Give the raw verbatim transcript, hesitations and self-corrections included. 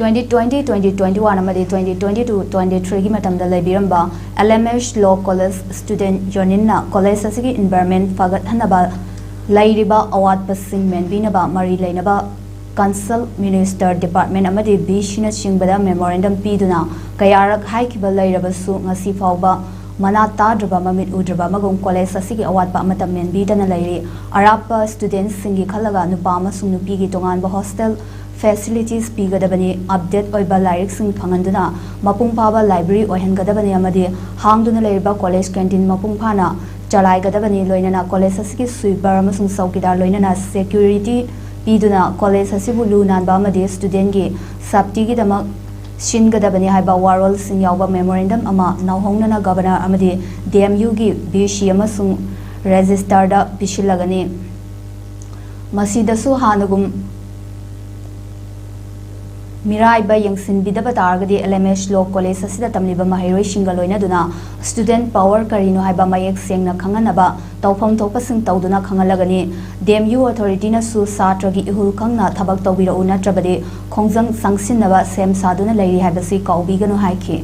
Twenty twenty, twenty twenty one ꯑꯃꯗꯤ twenty twenty two, twenty three ꯒꯤ ꯃꯇꯝꯗ ꯂꯩꯕꯤꯔꯝꯕ L M H Law College Student Union ꯅ college ꯑꯁꯤꯒꯤ environment ꯐꯒꯠꯍꯟꯅꯕ ꯂꯩꯔꯤꯕ ꯑꯋꯥꯠꯄꯁꯤꯡ ꯃꯦꯟꯕꯤꯅꯕ ꯃꯔꯤ ꯂꯩꯅꯕ Concerned Minister, Department ꯑꯃꯗꯤ V C ꯅꯆꯤꯡꯕꯗ memorandum ꯄꯤꯗꯨꯅ ꯀꯌꯥꯔꯛ ꯍꯥꯏꯈꯤꯕ ꯂꯩꯔꯕꯁꯨ ꯉꯁꯤ ꯐꯥꯎꯕ ꯃꯅꯥ ꯇꯥꯗ꯭ꯔꯕ, ꯃꯃꯤꯠ ꯎꯗ꯭ꯔꯕ ꯑꯃꯒꯨꯝ college ꯑꯁꯤꯒꯤ ꯑꯋꯥꯠꯄ ꯑꯃꯠꯇ ꯃꯦꯟꯕꯤꯗꯅ ꯂꯩꯔꯤ꯫ ꯑꯔꯥꯞꯄ student ꯁꯤꯡꯒꯤ ꯈꯜꯂꯒ ꯅꯨꯄꯥ ꯑꯃꯁꯨꯡ ꯅꯨꯄꯤꯒꯤ ꯇꯣꯉꯥꯟꯕ hostel facilities ꯄꯤꯒꯗꯕꯅꯤ, update ꯑꯣꯏꯕ ꯂꯥꯏꯔꯤꯛꯁꯤꯡ ꯐꯪꯍꯟꯗꯨꯅ ꯃꯄꯨꯡ ꯐꯥꯕ library ꯑꯣꯏꯍꯟꯒꯗꯕꯅꯤ ꯑꯃꯗꯤ ꯍꯥꯡꯗꯨꯅ ꯂꯩꯔꯤꯕ college canteen ꯃꯄꯨꯡ ꯐꯥꯅ ꯆꯂꯥꯏꯒꯗꯕꯅꯤ꯫ ꯂꯣꯏꯅꯅ college ꯑꯁꯤꯒꯤ sweeper ꯑꯃꯁꯨꯡ ꯆꯧꯀꯤꯗꯥꯔ ꯂꯣꯏꯅꯅ security ꯄꯤꯗꯨꯅ college ꯑꯁꯤꯕꯨ ꯂꯨ ꯅꯥꯟꯕ ꯑꯃꯗꯤ student ꯀꯤ safety ꯒꯤꯗꯃꯛ ꯁꯤꯟꯒꯗꯕꯅꯤ ꯍꯥꯏꯕ ꯋꯥꯔꯣꯜꯁꯤꯡ ꯌꯥꯎꯕ memorandum ꯑꯃ ꯅꯧꯍꯧꯅꯅ Governor ꯑꯃꯗꯤ D M U ꯒꯤ V C ꯑꯃꯁꯨꯡ Registrar ꯗ ꯄꯤꯁꯤꯜꯂꯒꯅꯤ꯫ ꯃꯁꯤꯗꯁꯨ ꯍꯥꯟꯅꯒꯨꯝ ꯃꯤꯔꯥꯏꯕ ꯌꯦꯡꯁꯤꯟꯕꯤꯗꯕ ꯇꯥꯔꯒꯗꯤ L M H Law College ꯑꯁꯤꯗ ꯇꯝꯂꯤꯕ ꯃꯍꯩꯔꯣꯏꯁꯤꯡꯒ ꯂꯣꯏꯅꯗꯨꯅ student power ꯀꯔꯤꯅꯣ ꯍꯥꯏꯕ ꯃꯌꯦꯛ ꯁꯦꯡꯅ ꯈꯪꯍꯟꯅꯕ ꯇꯧꯐꯝ ꯊꯣꯛꯄꯁꯤꯡ ꯇꯧꯗꯨꯅ ꯈꯪꯍꯜꯂꯒꯅꯤ꯫ D M U authority ꯅꯁꯨ ꯁꯥꯇ꯭ꯔꯒꯤ ꯏꯍꯨꯜ ꯈꯪꯅ ꯊꯕꯛ ꯇꯧꯕꯤꯔꯛꯎ, ꯅꯠꯇ꯭ꯔꯕꯗꯤ ꯈꯣꯡꯖꯪ ꯆꯪꯁꯤꯟꯅꯕ ꯁꯦꯝ ꯁꯥꯗꯨꯅ ꯂꯩꯔꯤ ꯍꯥꯏꯕꯁꯤ ꯀꯥꯎꯕꯤꯒꯅꯨ ꯍꯥꯏꯈꯤ꯫